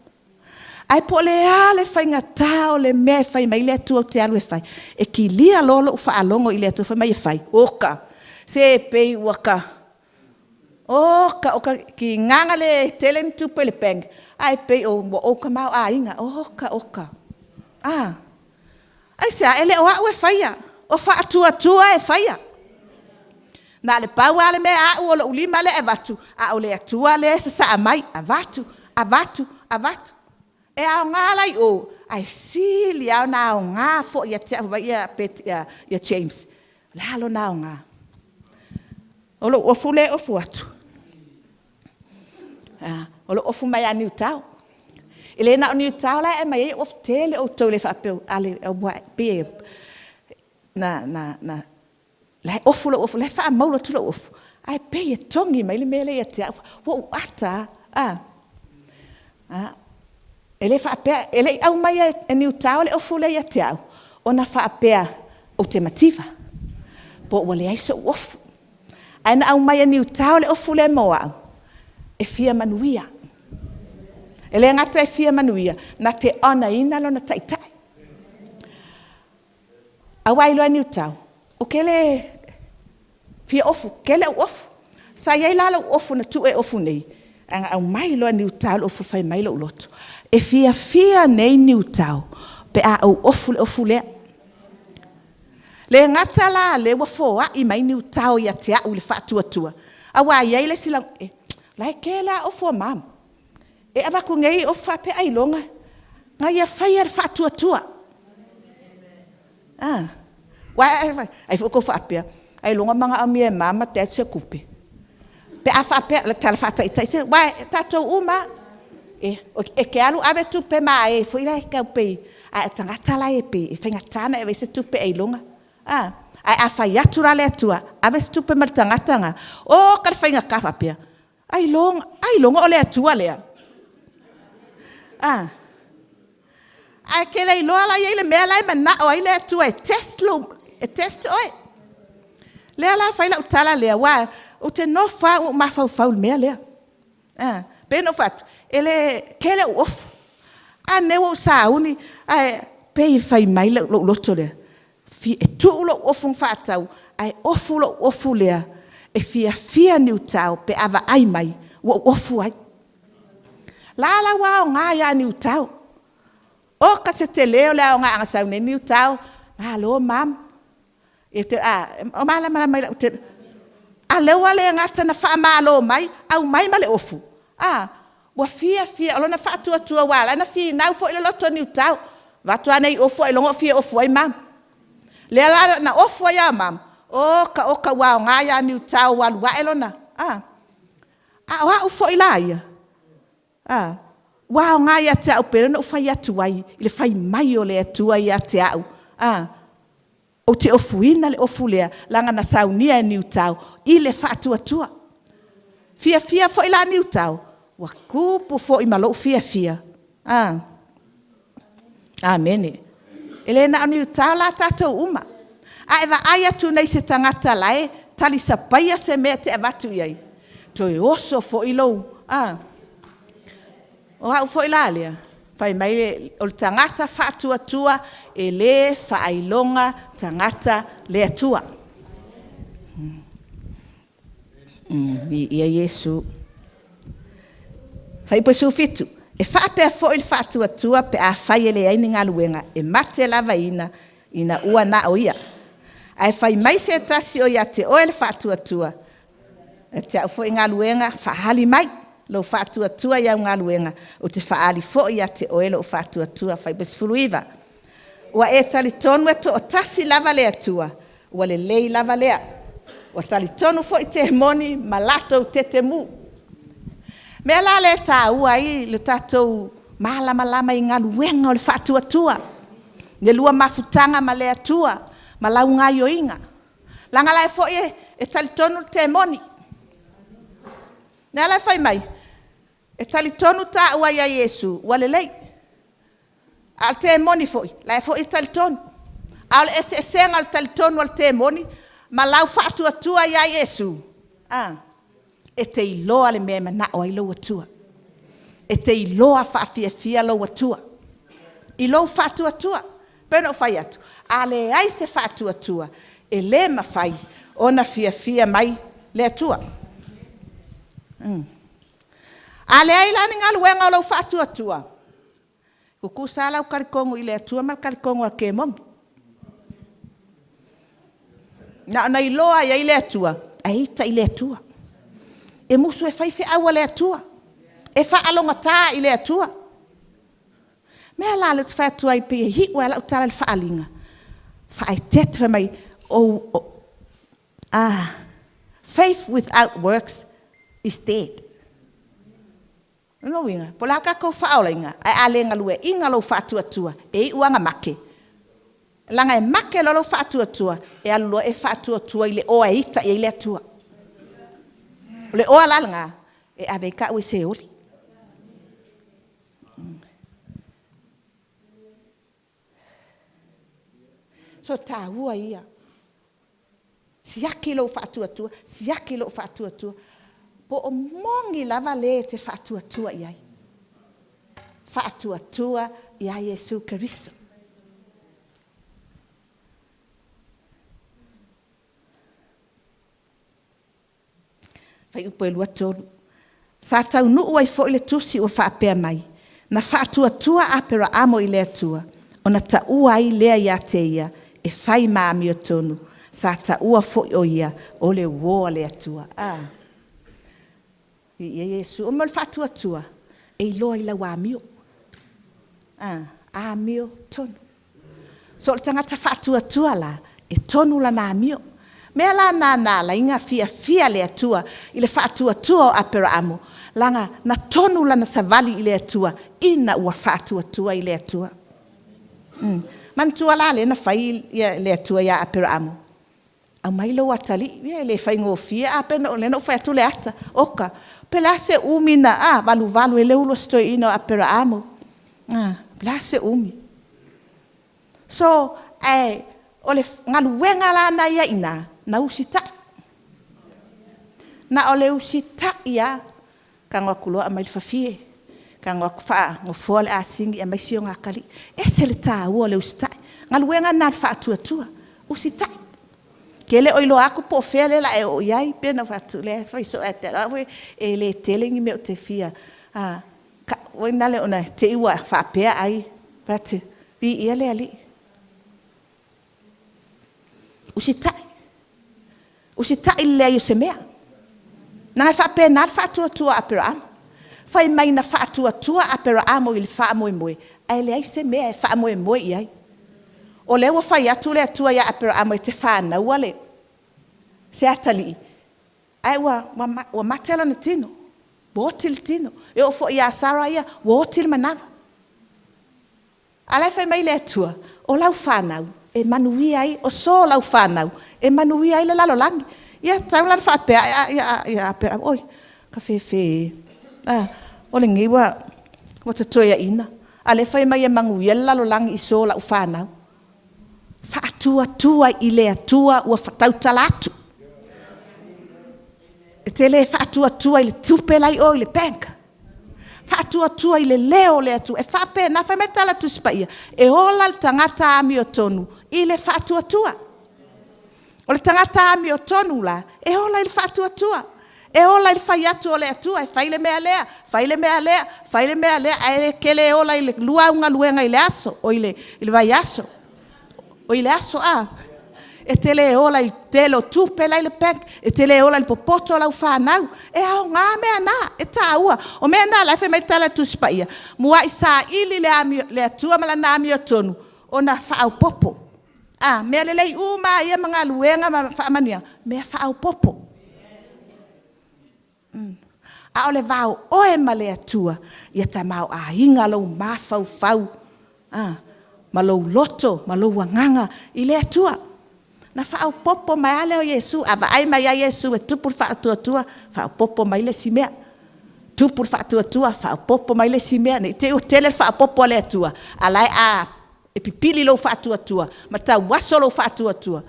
Ae po o le a le faigata o le mea e fai mai ai le Atua ou te alu e fai, e kilia loa lou faalogo i le Atua fai mai e fai, oka, se pei ua ta… Oka oka, tiga ona le tele ni tupe i le bank, ae pei ua ou tamaoaiga. Oka oka, a. Aisea? E le o au e faia, o faatuatua e faia. Na o le pau lava le mea au o lou lima lea e avatu, a o le Atua lea e sasaa mai, avatu, avatu, avatu. E aoga la i o, ae sili lava ona aoga foi ia te au. Fai mai ia James, o le a lona aoga? O lou ofu lea e ofu atu, o lou ofu mai ia Niutao. E le na o Niutao la e aumai ai ofu, toatele outou e le faapea… pei o la e ofu lou ofu, o la e faamau atu lou ofu, ae pei e togi mai le mea lea ia te au. Ua ou ata lava. E le faapea, e le i aumaia e Niutao le ofu lea ia te au, ona faapea ou te mativa, po ua leai sou ofu. Ae na aumai e Niutao le ofu lea mo au, e fia manuia. E le gata e fia manuia, na te honour ina lona Taitai. Aua e iloa e Niutao, ou te le fia ofu, tele ou ofu. Sa i ai la lou ofu na tuu e ofu nei, ae na aumai loa e Niutao le ofu fai mai lou loto, e fiafia nei Niutao pe a ou ofu i le ofu lea. E le gata la o lea ua foai mai Niutao ia te au i le faatuatua, aua e i ai le isi lagona, o la e tele lava ofu a mama. E avatu nei ofu faapea ailoga… Na ia faia e le faatuatua. Aua ai foi outou faapea, ailoga e manaomia e mom ma dad se tupe. Pe a faapea, o le tala faataitai, aua o tatou uma lava, e te alu ave tupe ma e foi lea tau pei… a o tagata la e pei e faigata ona e ave i ai se tupe ailoga. Ae a fai atu la le Atua, ave se tupe ma le tagata lena, oka le faigata, faapea, ailoga o le Atua lea? A. Ae e te le iloa la e i ai le mea la e manao ai le Atua e test oe. O lea la e fai lau tala lea, aua ou te nofo lava au ou mafaufau i le mea lea. E pei ona ou fai atu, e tele ou ofu, a lenei ua ou sauni ae pei e fai mai lou loto lea, e tuu lou ofu na faatau ae ofu lou ofu lea e fiafia Niutao pe a vaai mai ua ou ofu ai. La la ua aoga ia Niutao. Oka se tele o le aoga a na sau nei Niutao, malo mom, o malamalama i lau… A o lea ua le gata ina faamalo mai, aumai ma le ofu, a, ua fiafia, o lona faatuatua aua o la e na finau foi le loto o Niutao, avatu lava nei ofu ailoga o fia ofu ai mom. O lea la na ofu ai lava ma mom, oka oka ua aoga ia Niutao ua alu ae lona… A o au foi la ia, ua aoga ia te au e pei ona ou fai atu ai i le fai mai o le Atua ia te au, ou te ofuina le ofu lea, leaga na saunia e Niutao i le faatuatua. Fiafia foi la Niutao, ua tupu foi ma lou fiafia. Amene. E le na o Niutao la tatou uma. A e vaai atu nei i se tagata o la e talisapaia se mea e te avatu i ai, toe oso foi lou… O au foi la lea, fai mai o le tagata faatuatua e le faailoga tagata le Atua. Viia Iesu. Fuaiupu 17, e faapea foi le faatuatua pe afai e leai ni galuega, e mate lava ina ua na o ia. Ae fai mai se tasi o ia te oe le faatuatua, ia te au foi galuega, faaali mai lou faatuatua i au galuega, ou te faaali foi ia te oe lou faatuatua. Fuaiupu 19, ua e talitonu e toatasi lava le Atua, ua lelei lava lea. Ua talitonu foi temoni ma latou tetemu. O le mea la lea e taua ai le tatou malamalama i galuega o le faatuatua, le lua mafutaga ma le Atua ma lau gaoioiga. Leaga o la foi e talitonu le temoni. O lea la e fai mai, e talitonu taua ia Iesu ua lelei, a o le temoni foi, o la foi e talitonu. A o le eseesega o le talitonu o le temoni ma lau faatuatua ia Iesu, e te iloa le mea e manao ai lou Atua. E te iloa faafiafia lou Atua i lou faatuatua. E pei ona ou fai atu, a leai se faatuatua, e le mafai ona fiafia mai le Atua. A leai la ni galuega o lou faatuatua, e tutusa lava lou talitonu i le Atua ma le talitonu a le temoni. Na ona iloa lava e i ai le Atua, ae ita i le Atua. E musu e fai feau a le Atua, e faalogogata i le Atua. O le mea la lea ou te fai atu ai pei e iu lava lau tala i le faaaliga, faaeteete fai mai, faith without works is dead. O lona uiga, po o le a le tatou faaolaina, ae a le galueaiina lou faatuatua, e iu lava ina mate. Leaga e make loa lou faatuatua, e alu loa e faatuatua i le oa e ita i ai le Atua. O le oa la lena e ave ai taua i Seoli. So, o le taua ia, siaki lou faatuatua, siaki lou faatuatua, po o moni lava le e te faatuatua i ai. Faatuatua ia Iesu Keriso. Fuaiupu 23. Sa taunuu ai foi le tusi o faapea mai, na faatuatua Aperaamo i le Atua, ona taua ai lea ia te ia e fai ma amiotonu. Sa taua foi o ia o le uo a le Atua. Viia Iesu. O le mea o le faatuatua, e iloa i lau amio, amiotonu. So, o le tagata faatuatua la, e tonu lana amio. O le mea la lena na ala ai ona fiafia le Atua i le faatuatua o Aperaamo, leaga na tonu lana savali i le Atua ina ua faatuatua i le Atua. Manatua la lea na fai le Atua ia Aperaamo, aumai lou atalii. Ia e le faigofie, o lea na ou fai atu le ata. Oka, po o le a se umi na valuvalu ai le ulu a si toeaina o Aperaamo. Po o le a se umi. So, ae o le galuega la lena e i ai i ina, na usitai. Na o le usitai lava, tago atu loa aumai le fafie, tago atu faanofoa le asini aumai si ona atalii. E ese le taua o le usitai. O le galuega lena a le faatuatua, usitai. E te le o iloa atu po o fea le a e oo i ai. E pei ona ou fai atu, o lea e fai soo ia te au, e le tele ni mea ou te fia… Foi na te i ua faapea ai, fai atu, Viia le Alii. Usitai, usitai i le leai o se mea. Leaga e faapena le faatuatua o Aperamo. Fai mai na faatuatua Aperamo i le faamoemoe, ae leai se mea e faamoemoe i ai. O lea ua fai atu le Atua ia Aperamo e te fanauina se atalii, ae ua mate lona tino, ua oti le tino. E oo foi ia Sara ia, ua oti le manava. A o la e fai mai le Atua, o lau fanau e manuia ai, o so o lau fanau e manuia ai le lalolagi. Ia e tatau la ona faapea ane Aperamo, oi tafefe e, a, o lenei ua ta toeaina, a o lea e fai mai e manuia le lalolagi i so o lau fanau. Faatuatua i le Atua ua tautala atu. E te le faatuatua i le tupe la e i o i le bank, faatuatua i le leo o le Atua. E faapena, fai mai le tala a le Tusi Paia, e ola le tagata amiotonu i le faatuatua. O le tagata amiotonu la, e ola i le faatuatua, e ola i le fai atu o le Atua e fai le mea lea, fai le mea lea, fai le mea lea, ae e te le ola i le 2 au galuega i le aso, oi le vaiaso, oi le aso a. E te le ola i le tele o tupe la e i le bank, e te le ola i le popoto o lau fanau. E aoga mea na, e taua. O mea na o la e fai mai le tala a le Tusi Paia, muai saili le Atua ma Lana amiotonu ona faaopoopo. A, mea lelei uma lava ia ma galuega ma faamanuiaga, mea faaopoopo. A o le va o oe ma le Atua, ia tamaoaiga lou mafaufau ma lou loto ma lou agaga i le Atua. Ona faaopoopo mai lava lea o Iesu. A vaai mai lava Iesu e tupu le faatuatua, faaopoopo mai le isi mea, tupu le faatuatua, faaopoopo mai le isi mea. Ne i te i ua tele le faaopoopo a le Atua, a o la e pipili lou faatuatua ma tauaso lou faatuatua,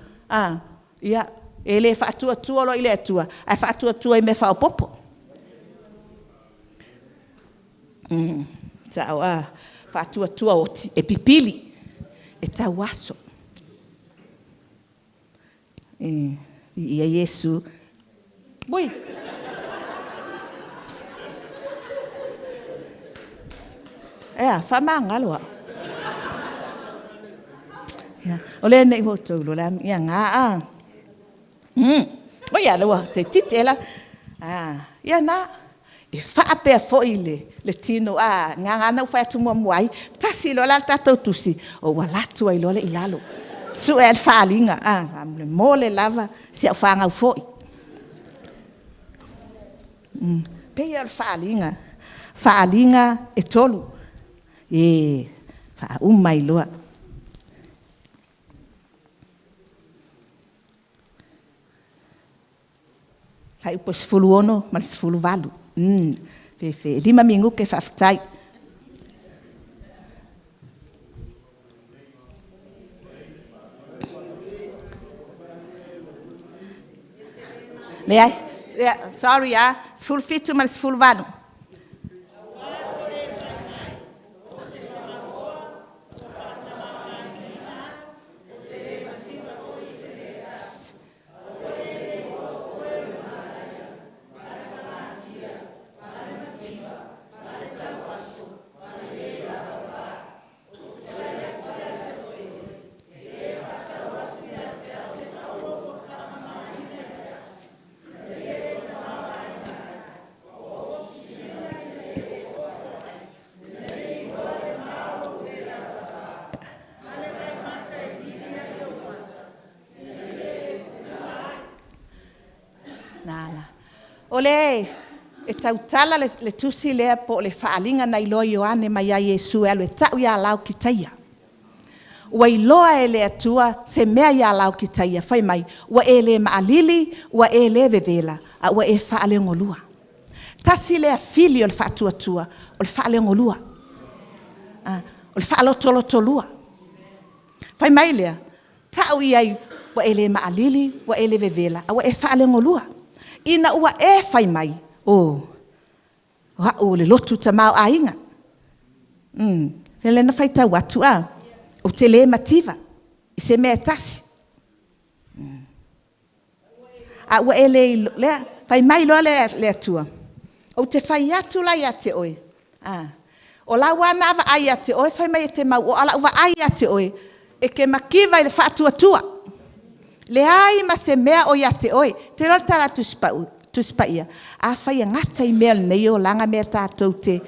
ia, e le faatuatua loa i le Atua, ae faatuatua i mea faaopoopo. Sao a? Faatuatua oti e pipili, e tauaso. Viia Iesu. Ui! E a, faamagalo au. Ia, o lea ne i outou iloa o le amiaga a. Oi a o lea ua toeitiiti ea la… Ia lena. E faapea foi le tino a, na ala ona ou fai atu muamua ai, tasi loa la le tatou tusi, ou alu atu ai loa lea i lalo, sue le faaaliga faamolemole lava si au fanau foi. E pei lava o le faaaliga, faaaliga e 3, e faauma ai loa. Fuaiupu 16 ma le 18. E 5 minute faafetai. Leai, sorry lava, 17 ma le 18. O le e tautala le tusi lea po o le faaaliga na iloa e Ioane mai ia Iesu e alu e tau ia Laotitaia. Ua iloa e le Atua se mea ia Laotitaia, fai mai, ua e le maaalili, ua e le vevela, a ua e faaleogolua. Tasi lea fili o le faatuatua, o le faaleogolua, o le faalotolotolua. Fai mai lea, tau i ai, ua e le maalili, ua e le vevela, a ua e faaleogolua. Ina ua e fai mai, o, o au o le lotu tamaoaiga. Ia lea na faitau atu a, ou te le mativa i se mea e tasi. A ua e le iloa, fai mai loa le Atua, ou te fai atu la ia te oe, O lau lava lena vaai ia te oe fai mai e te mauoa, a o lau vaai ia te oe, e te mativa i le faatuatua, leai ma se mea o ia te oe. Ou te iloa o le tala a le Tusi Paia, afai e gata i mea o lenei olaga mea tatou te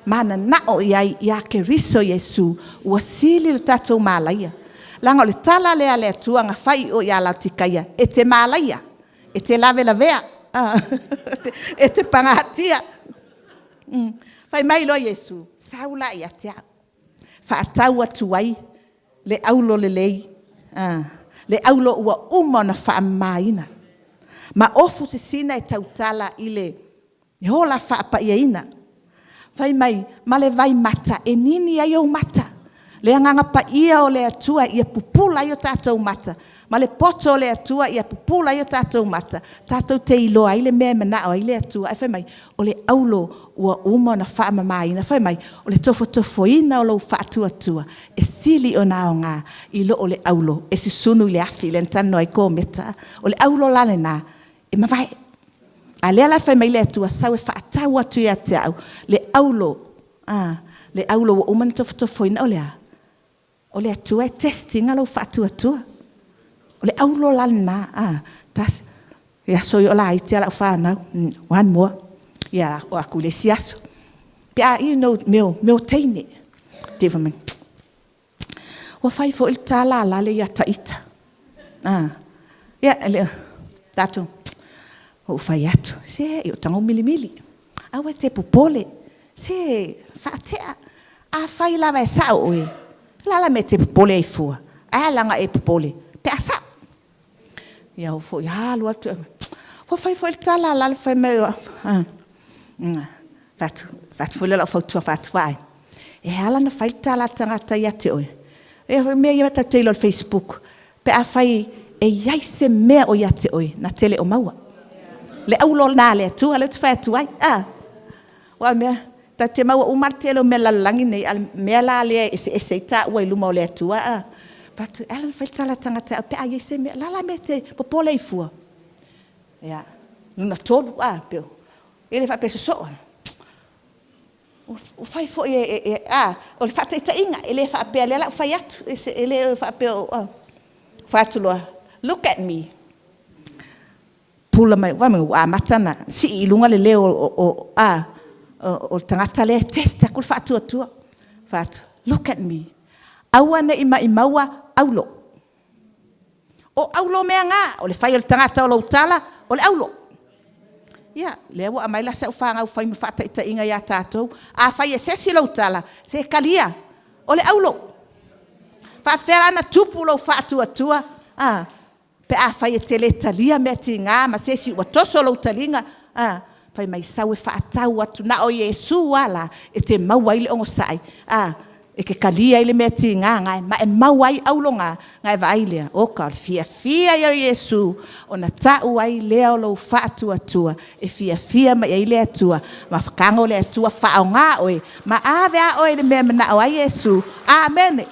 mananao i ai ia Keriso Iesu, ua sili lo tatou malaia. Leaga o le tala lea a le Atua na fai i o ia Laotikaia, e te malaia, e te lavelavea, e te pagatia. Fai mai loa Iesu, sau la ia te au, faatau atu ai le auro lelei, le auro ua uma ona faamamaina, ma ofu sisina e tautala i le ola faapaiaina. Fai mai ma le vaimata e nini ai ou mata. Le Agaga Paia o le Atua ia pupula ai o tatou mata, ma le poto o le Atua ia pupula ai o tatou mata, tatou te iloa ai le mea e manao ai le Atua. Ae fai mai, o le auro ua uma ona faamamaina. Fai mai, o le tofotofoina o lou faatuatua, e sili ona aoga i lo le auro e susunu i le afi lea na talanoa ai Koveta. O le auro la lena, e mavae. A o lea la e fai mai le Atua, sau e faatau atu ia te au le auro, le auro ua uma ona tofotofoina. O le a? O le Atua e test ina lou faatuatua. O le auro la lena, i aso ia o laiti lava lau fanau, one more, ia oo atu i le isi aso. Pe a, you know i mea o teine, te i fai mai, ua fai foi le ta lalale ia ta ita. Ia, tatou, ou fai atu, se ou tago milimili, aua e te popole, se faatea. Afai lava e sao oe, o le a la le mea e te popole ai fua? Ae a la ona e popole pe a sao? Ia oo foi alu alu, ua fai foi le ta lalale fai mai o au. Ona fai atu foi lea o lau fautua, fai atu, vaai, e ala ona fai le tala a le tagata ia te oe, o mea ia tatou te iloa i le facebook, pe afai e i ai se mea o ia te oe, na te le o maua. Le auro lena a le Atua lea ou te fai atu ai. Aua o le mea, tatou te maua uma lava le tele o mea i le lalolagi lenei, a o le mea la lea e eseese ai taua i luma o le Atua. Ou fai atu, e ala ona fai le tala a le tagata ia te au pe a i ai se mea. O le a la le mea e te popole ai fua? Ia, lona tolu, e le faapea e sosoo. Ua fai foi e… o le faataitaiga, e le faapea o lea o le a ou fai atu, e le faapea o… Fai atu loa, look at me, pula mai, vaai mai ua amata ona sii i luga le leo o le tagata lea e test atu le faatuatua. Fai atu, look at me, aua ne i maumaua auro. O auro mea na, o le fai e le tagata o lau tala, o le auro. Ia, lea ua aumai la si au fanau e fai ma faataitaiga ia tatou. Afai e se isi lau tala, se talia, o le auro. E faapefea la ona tupu lou faatuatua pe afai e te le talia mea tiga ma se isi ua toso lou taliga? Fai mai, sau e faatau atu, na o Iesu lava la e te maua ai le onosai e te talia ai le mea tiga lena ma e maua ai auro na, ona e vaai lea, oka, o le fiafia ia o Iesu ona tau ai lea o lou faatuatua e fiafia mai ai le Atua ma tago le Atua faaaoga oe ma ave lava oe i le mea e manao ai Iesu. Amene.